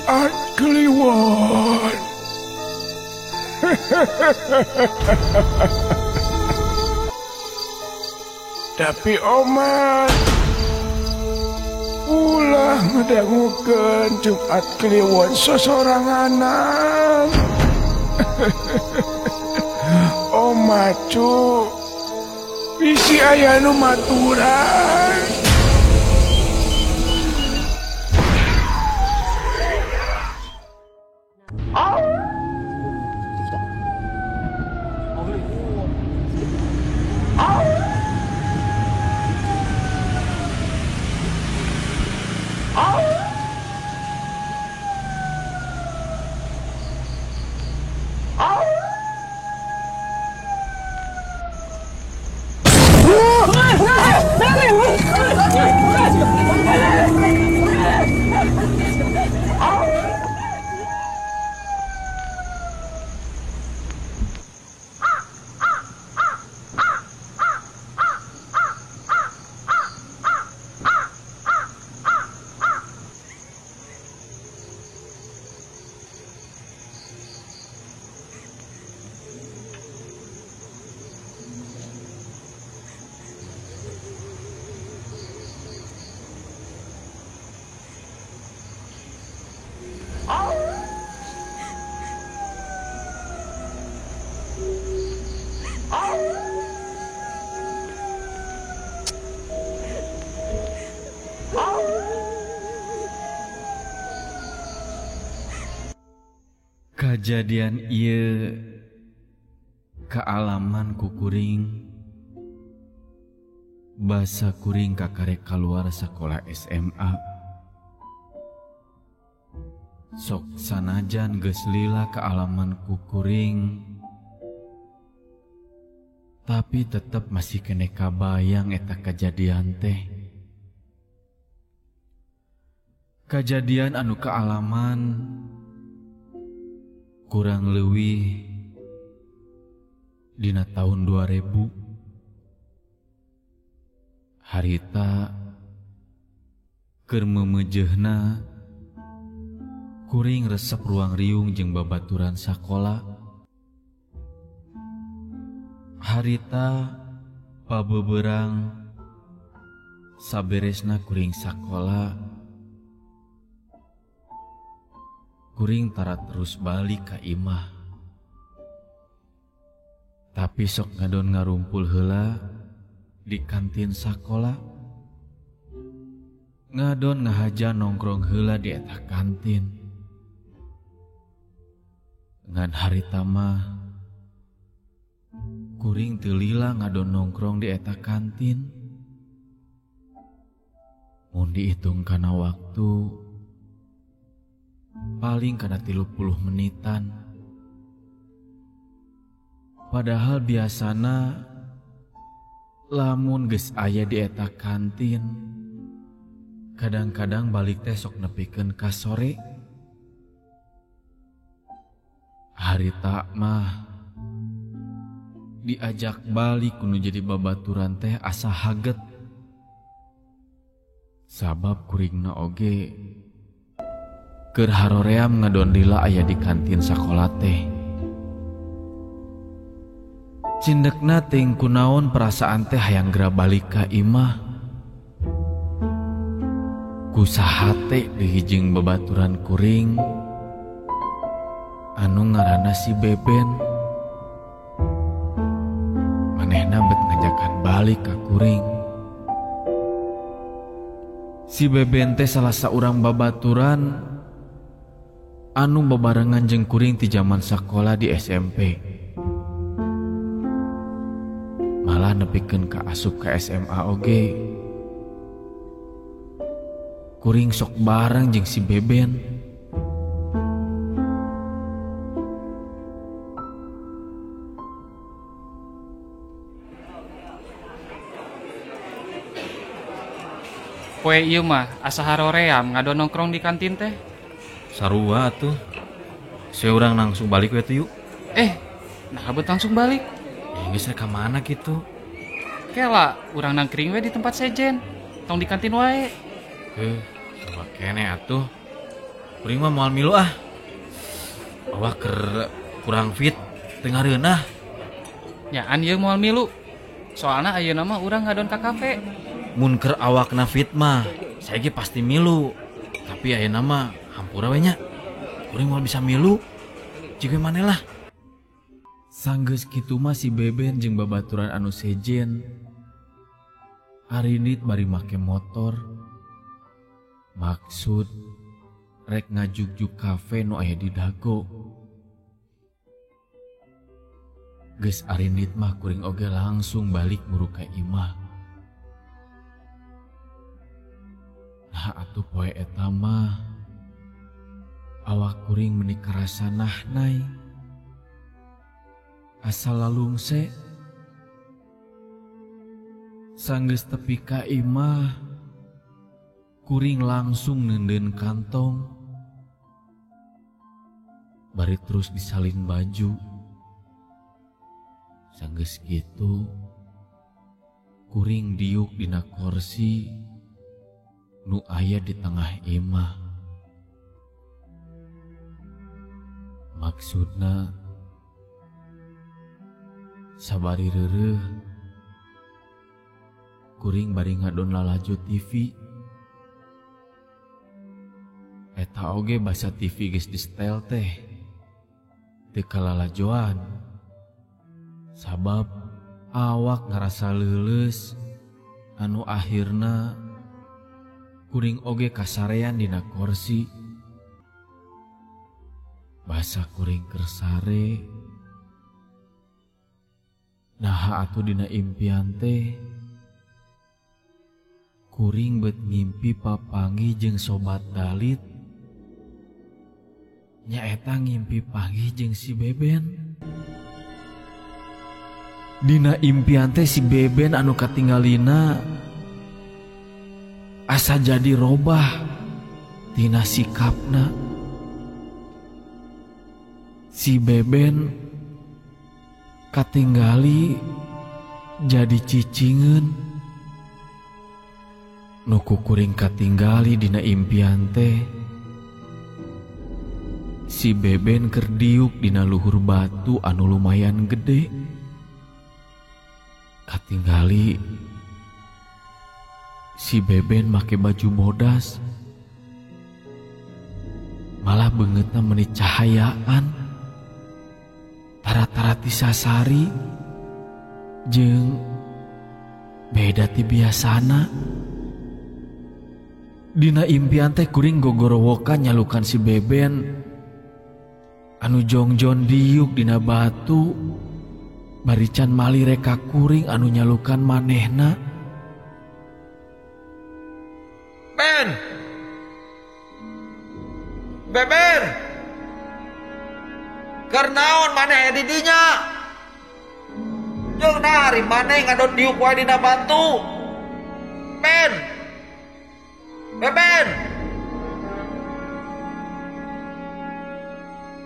Jumat Kliwon. Tapi omat ulah ngedangukeun Jumat Kliwon sosoranganan. Omat cu, bisi aya nu maturan. Kajadian ieu kaalaman ku kuring basa kuring kakarek kaluar sakola SMA. Sok sanajan geus lila kaalaman ku kuring, tapi tetep masih kene kabayang eta kajadian teh. Kajadian anu kaalaman kurang leuwih dina tahun 2000. Harita keur meumeujeuna kuring resep ruang riung jeung babaturan sakola. Harita pabeberang saberesna kuring sakola, kuring tara terus balik ka imah. Tapi sok ngadon ngarumpul heula di kantin sakola. Ngadon ngahaja nongkrong heula di eta kantin. Ngan harita mah kuring teu lila ngadon nongkrong di eta kantin. Mun dihitung kana waktu paling kana 30 menitan. Padahal biasana lamun geus aya di eta kantin, kadang-kadang balik teh sok nepikeun ka sore. Harita mah diajak balik kudu jadi babaturan teh asa haget. Sabab kuringna oge keur haroream ngadon lila aya di kantin sakola teh. Cindekna ting kunaon perasaan teh hayang geura balik ka imah. Kusaha teh dihijing babaturan kuring anu ngaranna si Beben. Manehna bet ngajakan balik ka kuring. Si Beben teh salah saurang babaturan anu bebarengan jeung kuring ti jaman sakola di SMP. Malah nepikeun ka asup ka SMA oge. Kuring sok bareng jeung si Beben. Poe ieu mah asa haroream ngadon nongkrong di kantin teh. Sarua atuh. Seurang langsung balik we tuh yuk. Nah bet langsung balik. Ya geus rek ka mana kitu? Kela urang nangkring we di tempat sejen. Tong di kantin wae. Coba kene atuh. Kuring mah moal milu ah. Awak keur kurang fit teu ngareunah. Nyaan ieu moal milu. Soalna ayeuna mah urang ngadon ka kafe. Mun keur awakna fit mah saya ge pasti milu. Tapi ayeuna mah hampura we nya. Kuring moal bisa milu. Jiga maneh lah. Sanggeus kitu mah si Beben jeung babaturan anu sejen arindit bari make motor. Maksud rek ngajugjug kafe nu aya di Dago. Geus arindit mah kuring oge langsung balik muru ka imah. Nah atuh poe eta mah awak kuring meuni karasa nahnai. Asal lalungse. Sanggeus tepi ka imah kuring langsung neundeun kantong. Bari terus disalin baju. Sanggeus kitu kuring diuk dina kursi nu aya di tengah imah. Maksudna sabari reureuh kuring bari ngadon lalajo TV. Eta oge basa TV geus di-setel teh teu kalalajoan. Sabab awak ngarasa leuleus anu akhirna kuring oge kasarean dina kursi. Basa kuring keur sare. Naha atuh dina impian teh kuring bet ngimpi papanggih jeung sobat dalit. Nyaeta ngimpi panggih jeung si Beben. Dina impian teh si Beben anu katinggalina asa jadi robah tina sikapna. Si Beben katinggali jadi cicingeun. Nu ku kuring katinggali dina impian teh si Beben keur diuk dina luhur batu anu lumayan gede. Katinggali si Beben make baju bodas. Malah beungeutna meuni cahayaan. Tara-tara ti sasari jeung beda ti biasana. Dina impian teh kuring gogorowokan nyalukan si Beben anu jongjon diuk dina batu bari can malire ka kuring anu nyalukan manehna. Ben, Beben, keur naon maneh aya di dinya? Jeung nari maneh ngadon diuk wae dina batu. Ben, Beben.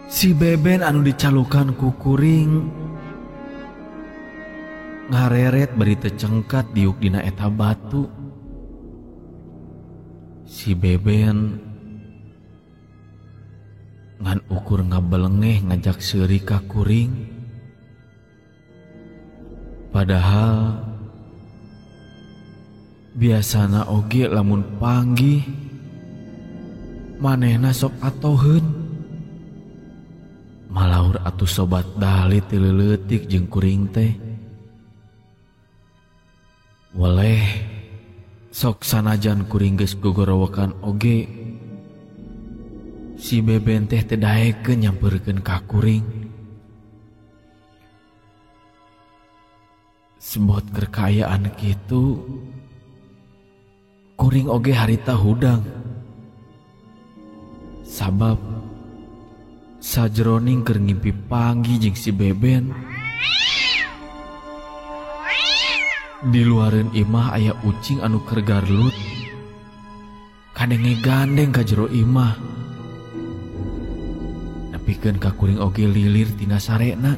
Si Beben anu dicalukan ku kuring ngareret bari teu cengkat diuk dina eta batu. Si Beben ngan ukur ngabelengeh ngajak seuri ka kuring. Padahal biasana oge lamun panggih manehna sok atoheun. Malaur atuh sobat dalit ti leutik jeung kuring teh. Weleh sok sanajan kuring geus gogorowokan oge si Beben teh teu daekeun nyamperkeun ka kuring. Sebot keur kaayaan kitu kuring oge harita hudang. Sabab sajroning keur ngimpi panggih jeung si Beben di luareun imah aya ucing anu keur garlut kadenge gandeng ka jero imah. Nepikeun ka kuring oge lilir tina sarena.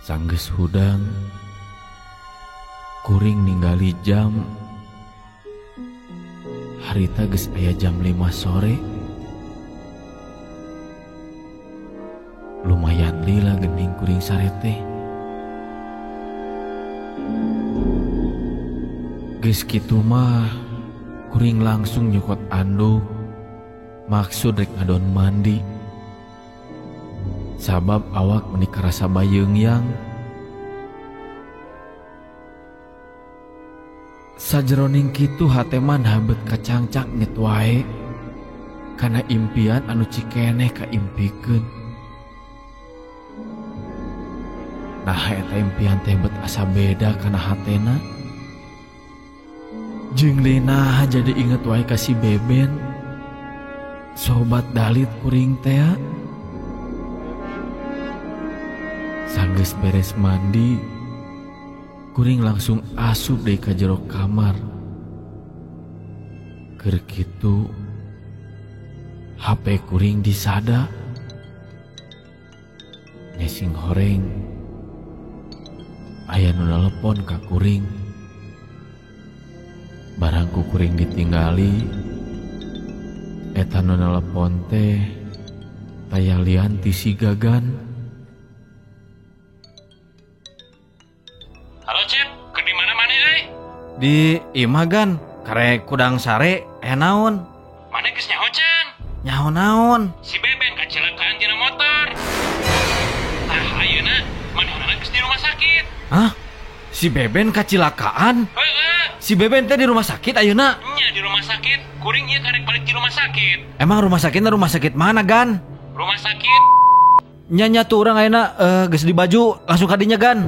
Sanggeus hudang kuring ninggali jam Harita geus aya jam 5 sore. Lumayan lila gening kuring sare teh. Geus kitu mah kuring langsung nyokot anduk, maksud rek ngadon mandi. Sabab awak meni karasa bayeung-yang. Sajeroning kitu hate mah habet kacangcak nget wae kana impian anu cikeneh kaimpikeun. Nah eta impian teh bet asa beda kana hatena. Jeung lina jadi inget wae ka si Beben, sobat dalit kuring teh. Sanggeus beres mandi, kuring langsung asup deui ka jero kamar. Keur kitu HP kuring disada. Nyesing horeng aya nu nelepon ka kuring. Barang ku kuring ditinggali, eta nu nelepon teh taya lian ti si Gagan. Halo Cep, keur di mana maneh euy? Di imah Gan, karek kudang sare aya naon? Maneh geus nyaho can? Nyaho naon? Si Beben kacelakaan tina motor. Tah ayeuna manehna geus di rumah sakit. Hah? Si Beben kacilakaan? Heeh. Si Beben teh di rumah sakit ayeuna? Nya di rumah sakit, kuring ieu karek balik di rumah sakit. Emang rumah sakitna rumah sakit mana Gan? Rumah sakit. Nya nya tuh urang ayeuna geus di baju langsung ka dinya Gan.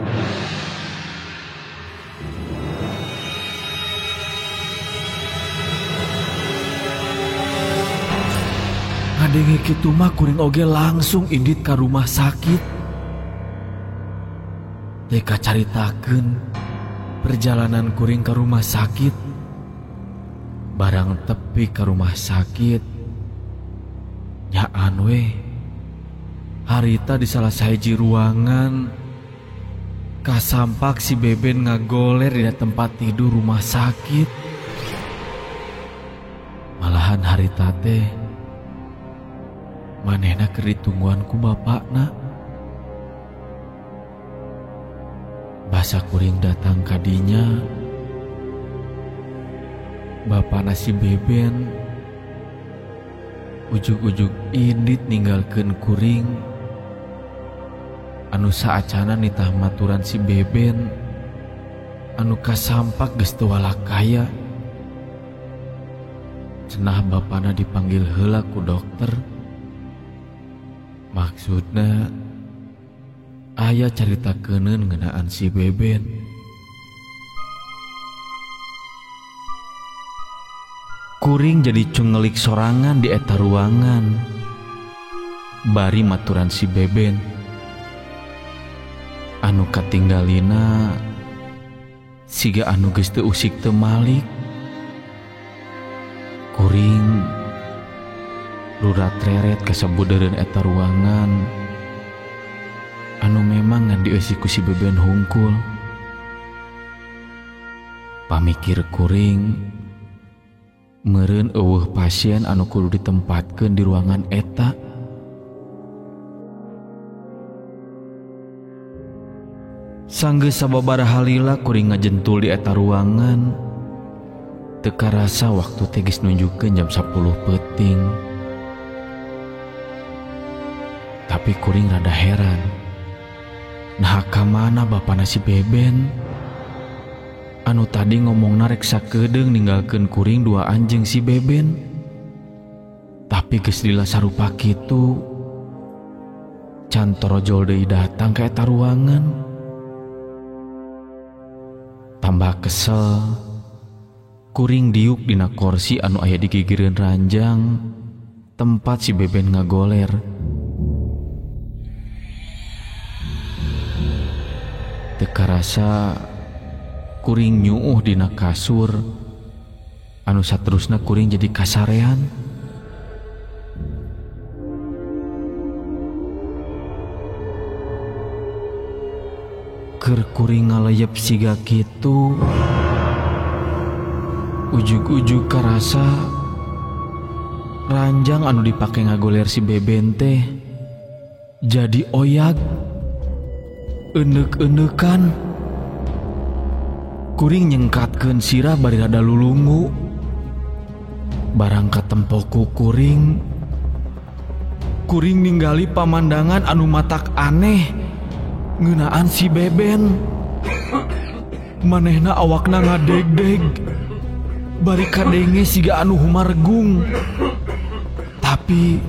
Ngadenge kitu mah kuring oge langsung indit ka rumah sakit. Teka caritakeun perjalanan kuring ke rumah sakit. Barang tepi ke rumah sakit, nyaan we harita di salah sahiji ruangan kasampak si Beben ngagoler di tempat tidur rumah sakit. Malahan harita teh manehna keur ditungguan ku bapakna. Basa kuring datang kadinya, bapakna si Beben ujug-ujug indit ninggalkeun kuring anu saacana nitah maturan si Beben anu kasampak geus teu walakaya. Cenah bapakna dipanggil heula ku dokter. Maksudna aya carita keuneun ngeunaan si Beben. Kuring jadi cungelik sorangan di eta ruangan. Bari maturan si Beben anu katinggalina siga anu geus teu usik teu malik. Kuring lurat reret kasabudeureun eta ruangan anu memang ngan dieusi ku si Beben hungkul. Pamikir kuring meureun eueuh pasien anu kudu ditempatkeun di ruangan eta. Sanggeus sababaraha lila kuring ngajentul di eta ruangan. Teu karasa waktu teh geus nunjukkeun jam 10 peuting. Tapi kuring rada heran. Nah ka mana bapana si Beben? Anu tadi ngomongna rek sakedeung ninggalkeun kuring dua anjing si Beben. Tapi geus lila sarupa kitu, can torojol deui datang ka eta ruangan. Tambah kesel, kuring diuk dina korsi anu aya di gigireun ranjang tempat si Beben ngagoler. Teu karasa kuring nyuuh dina kasur anu saterusna kuring jadi kasarean. Keur kuring ngaleyep siga kitu, Ujug-ujug karasa ranjang anu dipake ngagoler si Beben teh jadi oyag, enek-enekan. Kuring nyengkatkeun sirah bari rada lulungu. Barang katempo ku kuring, kuring ninggali pamandangan anu matak aneh ngeunaan si Beben. Manehna awakna ngadegdeg, bari kadenge siga anu humargung. Tapi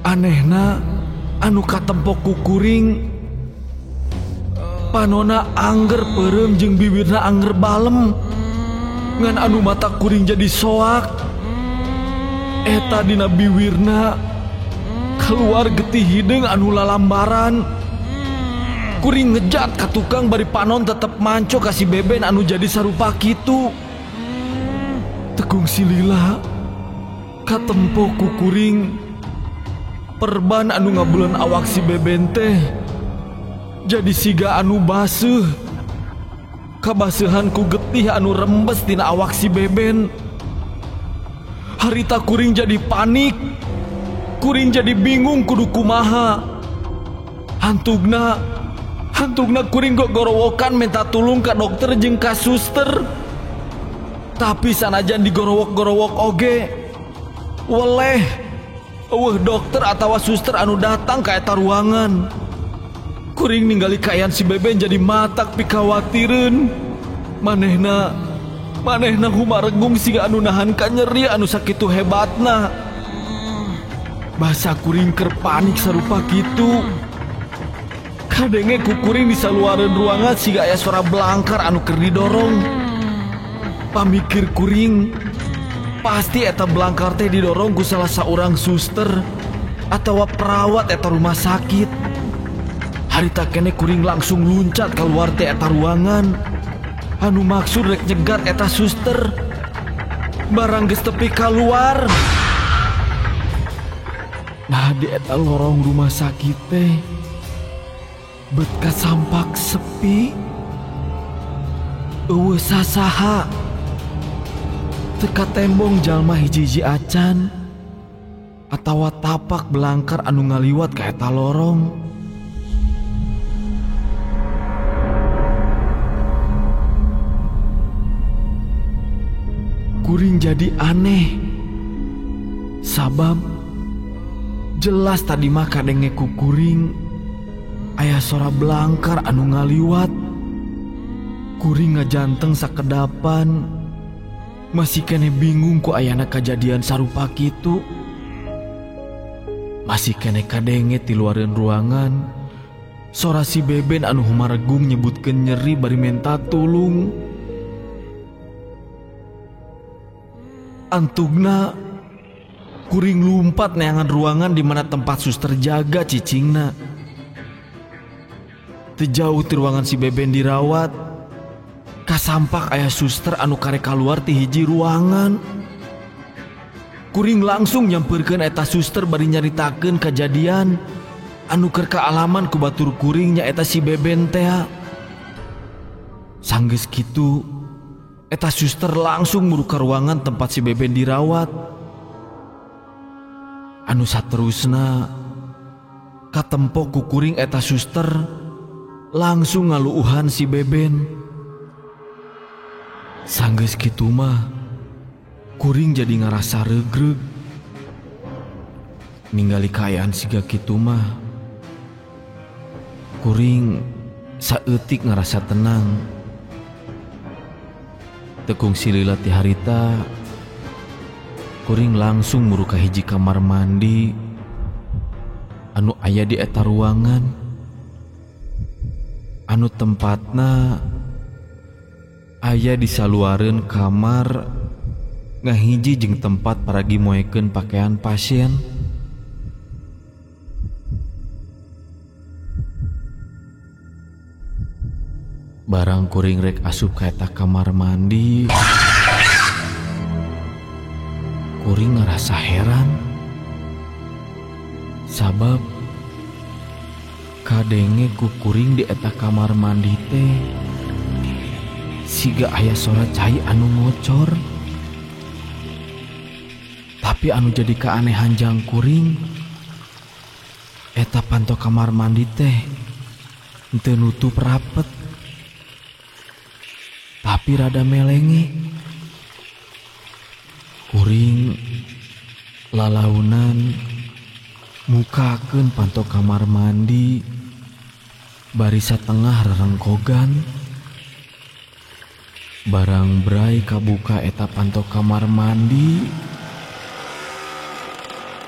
anehna anu katempo ku kuring, panona angger peureum jeung bibirna angger balem. Ngan anu mata kuring jadi soak, eta dina biwirna keluar getih hideung anu lalambaran. Kuring ngejat ka tukang bari panon tetep manco ka si Beben anu jadi sarupa kitu. Tekung silila katempo ku kuring, perban anu ngabulan awak si Beben teh jadi siga anu baseuh. Kabaseuhan ku getih anu rembes tina awak si Beben. Harita kuring jadi panik, kuring jadi bingung kudu kumaha. Hantugna kuring gogorowokan minta tulung ka dokter jeung ka suster. Tapi sanajan digorowok-gorowok oge, weleh eueuh dokter atawa suster anu datang ka eta ruangan. Kuring ninggali kaayaan si Beben jadi matak pikawatireun. Manehna humaregung siga anu nahan ka nyeri anu sakitu hebatna. Basa kuring keur panik sarupa kitu. Kadenge ku kuring di saluareun ruangan siga aya suara belangkar anu keur didorong. Pamikir kuring, pasti eta belangkar teh didorong ku salah saurang suster atawa perawat eta rumah sakit. Harita kene kuring langsung luncat keluar teh eta ruangan. Anu maksud rek nyegat eta suster. Barang geus tepi kaluar. Nah di eta lorong rumah sakit teh bet kasampak sepi. Eueuh sasaha. Teka tembong jalma hiji-hiji acan atawa tapak belangkar anu ngaliwat ka eta lorong. Kuring jadi aneh, sabab jelas tadi mah kadenge ku kuring aya sora belangkar anu ngaliwat. Kuring ngajanteng sakedapan, masih kene bingung ku ayana kajadian sarupa kitu. Masih kene kadenge ti luareun ruangan sora si Beben anu humaregung nyebutkeun nyeri bari menta tulung. Antugna kuring lumpat neangan ruangan di mana tempat suster jaga cicingna. Teu jauh ti ruangan si Beben dirawat, kasampak aya suster anu karek kaluar ti hiji ruangan. Kuring langsung nyampeurkeun eta suster bari nyaritakeun kajadian anu keur kaalaman ku batur kuring nyaeta si Beben teh. Sanggeus kitu, eta suster langsung muruka ruangan tempat si Beben dirawat. Anu saterusna katempo ku kuring eta suster langsung ngaluuhan si Beben. Sanggeus kitu mah kuring jadi ngarasa regreg. Ningali kaayaan siga kitu mah kuring saeutik ngarasa tenang. Tekung silila ti harita, kuring langsung muruka hiji kamar mandi anu aya di eta ruangan, anu tempatna aya di saluareun kamar ngahiji jeung tempat paragi moekeun pakaian pasien. Barang kuring rek asup ka eta kamar mandi, kuring ngerasa heran. Sabab kadenge ku kuring di eta kamar mandi teh siga aya sora cai anu ngocor. Tapi anu jadi keanehan jang kuring, eta panto kamar mandi teh henteu nutup rapet, tapi rada melenge. Kuring lalaunan mukakeun panto kamar mandi barisa tengah rerengkogan. Barang brai kabuka eta panto kamar mandi,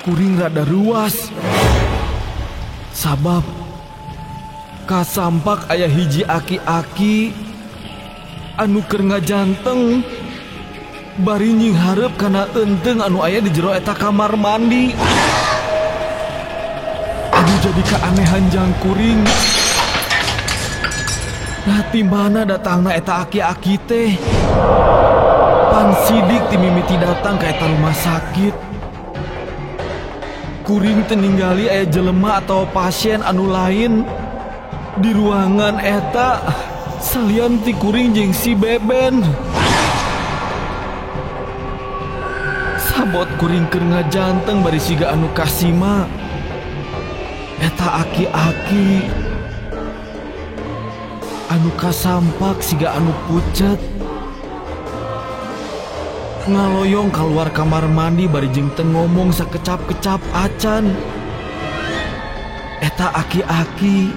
kuring rada ruas. Sabab kasampak aya hiji aki-aki anu keur ngajanteng bari nyinghareup kana eunteung anu aya di jero eta kamar mandi. Aduh, jadi keanehan jang kuring. Nah, ti mana datangna eta aki-aki teh? Pan sidik ti mimiti datang ka eta rumah sakit. Kuring teu ninggali aya jelema atau pasien anu lain di ruangan eta salian ti kuring jeung si Beben. Sabot kuring keur ngajanteng bari siga anu kasima. Eta aki-aki anu kasampak siga anu pucet ngaloyong keluar kamar mandi bari jeung teu ngomong sakecap-kecap acan. Eta aki-aki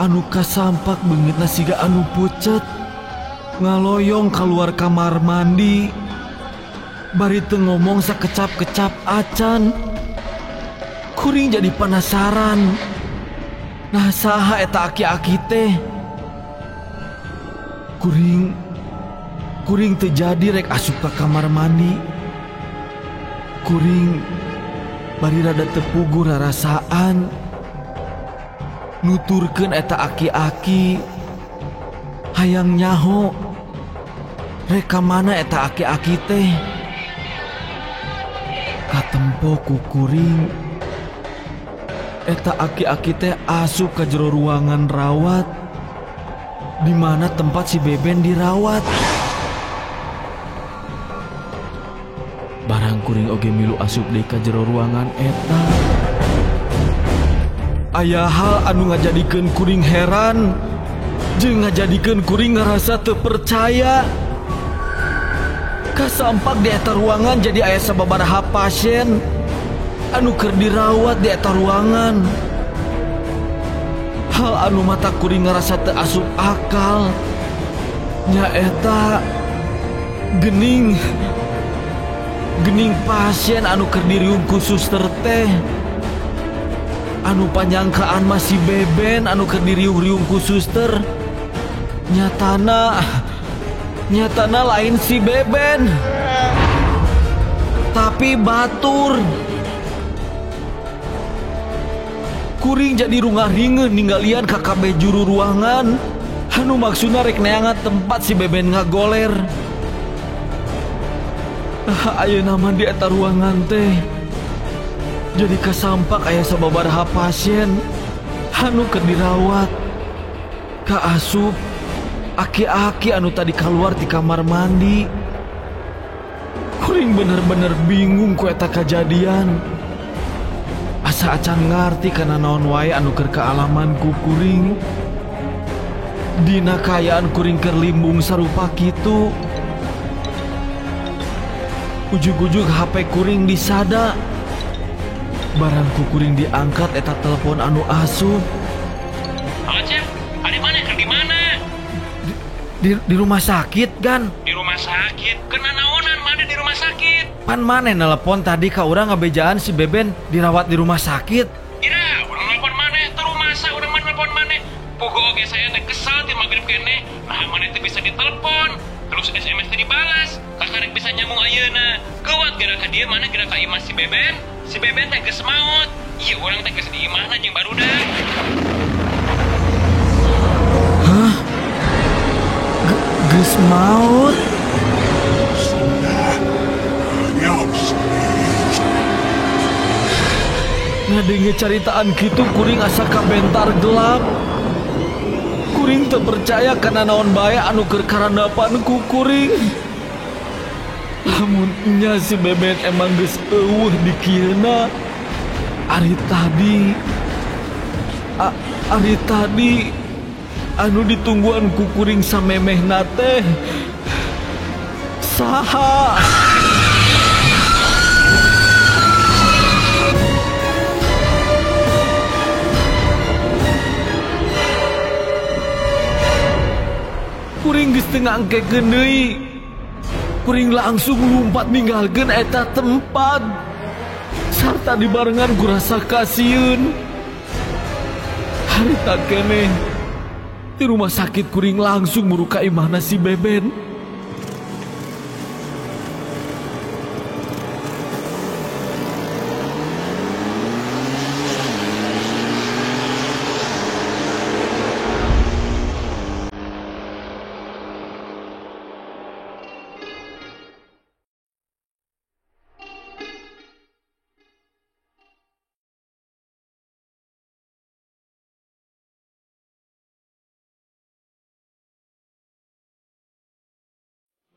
anu kasampak beungitna siga anu pucet ngaloyong keluar kamar mandi bari teu ngomong sakecap-kecap acan. Kuring jadi penasaran. Nah, saha eta aki-aki teh? Kuring teu jadi rek asup ka kamar mandi. Kuring bari rada tepuguh rarasaan nuturkeun eta aki-aki. Hayang nyaho rek ka mana eta aki-aki teh. Katempo ku kuring eta aki-aki teh asup ka jero ruangan rawat di mana tempat si Beben dirawat. Barang kuring oge milu asup deui ka jero ruangan eta. Aya hal anu ngajadikeun kuring heran jeung ngajadikeun kuring ngarasa teu percaya. Kasampak di eta ruangan jadi aya sababaraha pasien anu keur dirawat di eta ruangan. Hal anu mata kuring ngarasa teu asup akal nyaeta gening pasien anu keur diriung ku suster teh. Anu panyangkaan masih Beben anu keur diriung-riung ku suster, nyatana lain si Beben, tapi batur. Kuring jadi rungah-ringeun ninggalian ka kabeh juru ruangan anu maksudna rek neangan tempat si Beben ngagoler. Ayeuna mah di eta ruangan teh jadi kasampak aya sababaraha pasien anu keur dirawat. Kaasup aki-aki anu tadi kaluar ti kamar mandi. Kuring bener-bener bingung ku eta kajadian. Asa acan ngarti kana naon wae anu keur kaalaman ku kuring. Dina kaayaan kuring keur limbung sarupa kitu. Ujug-ujug HP kuring disada. Barang ku kuring diangkat eta telepon anu asup. Halo Cep, ada mana? Di mana? Di rumah sakit kan? Di rumah sakit? Kena naonan mana di rumah sakit? Pan mana nelpon tadi ka urang ngabejaan si Beben dirawat di rumah sakit. Ira, urang nelpon mana? Terus masa urang mah nelpon mana? Pugo oge saya teh kesal ti magrib kene. Nah, mana teh bisa ditelepon. Terus SMS teh dibalas. Kakarek bisa nyambung ayeuna. Geuwat geura ka dieu mana geura ka imah si Beben? Si Beben teh geus maot. Ieu urang teh geus di imahna jeung barudak. Hah? Geus maot? Ngadenge caritaan kitu kuring asa kabentar gelap. Kuring teu percaya kana naon bae anu keur karandapan ku kuring. Lamun nya si Beben emang geus eueuh di kieuna. Ari tadi anu ditungguan ku kuring samemehna teh saha? Kuring geus teu ngangkekeun deui. Kuring langsung lumpat ninggalkeun eta tempat. Sarta dibarengan ku rasa kasieun. Harita keneh di rumah sakit kuring langsung muru ka imahna si Beben.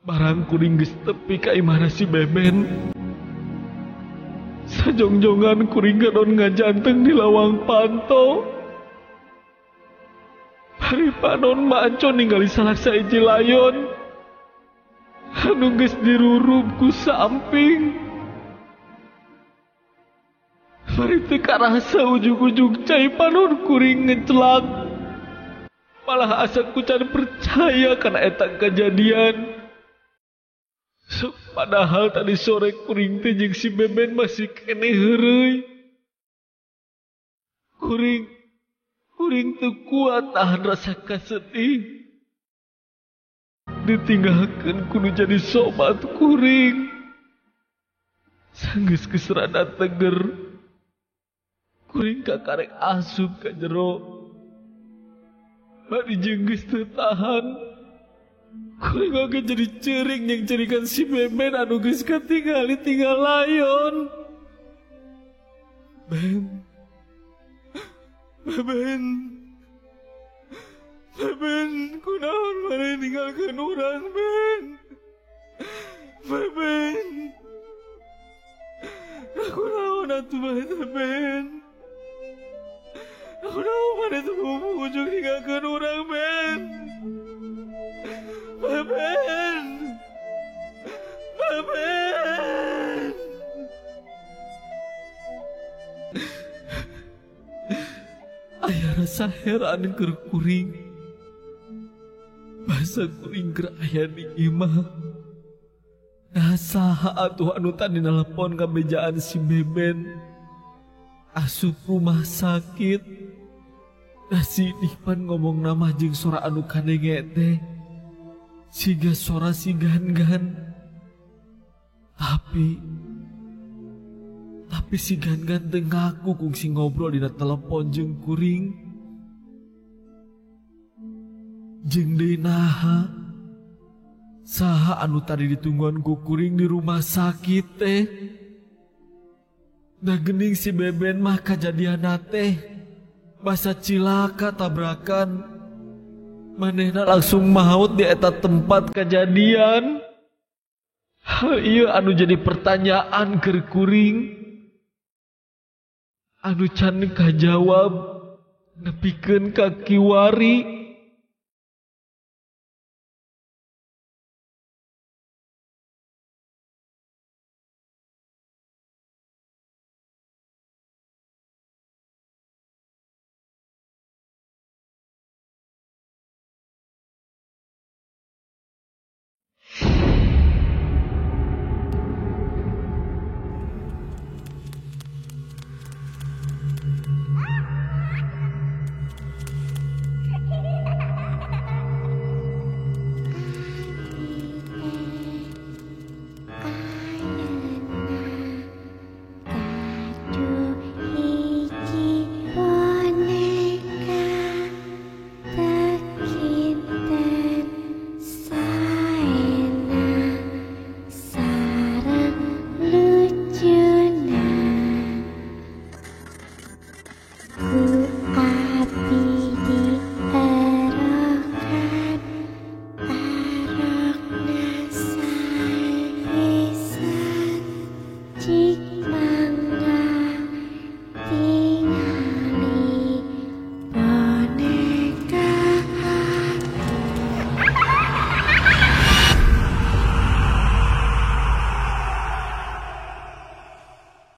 Barang kuring geus tepi ka imahna si Beben. Sajongjongan kuring gadon ngajanteng di lawang panto. Bari panon maco ningali salah saiji layon anu geus dirurub ku samping. Bari teu karasa ujug-ujug cai panon kuring ngecelak. Malah asa ku can percaya kana eta kejadian. Sok padahal tadi sore kuring teh jeung si Beben masih keneh heureuy. Kuring teu kuat tahan rasa kasedih. Ditinggalkeun kudu jadi sobat kuring. Sanggeus geus rada teger. Kuring kakarek asup ka jero. Bari jeung geus teu tahan. Kuring oge jadi ceurik jeung cerikan si Beben anu geus katingali tinggal layon. Ben. Beben. Beben, kunaon maneh ninggalkeun urang, Ben? Beben. Kunaon atuh maneh teh, Ben? Kunaon maneh teh ujung ninggalkeun urang, Ben? Beben. Beben. Aya rasa heran keur kuring. Basa kuring keur aya di imah. Nah saha atuh anu tadi nelpon kabejaan si Beben. Asup rumah sakit. Nah si Dihpan ngomong nama jeung sora anu kadenge teh. Siga sora si Gan-gan. Tapi si Gan-gan teu ngaku kungsi ngobrol dina telepon jeung kuring. Jeung deui naha? Saha anu tadi ditungguan ku kuring di rumah sakit teh? Da geuning si Beben mah kajadianna teh basa cilaka tabrakan. Manehna langsung maut di eta tempat kejadian. Hal ieu anu jadi pertanyaan keur kuring. Anu can kajawab nepikeun ka kiwari.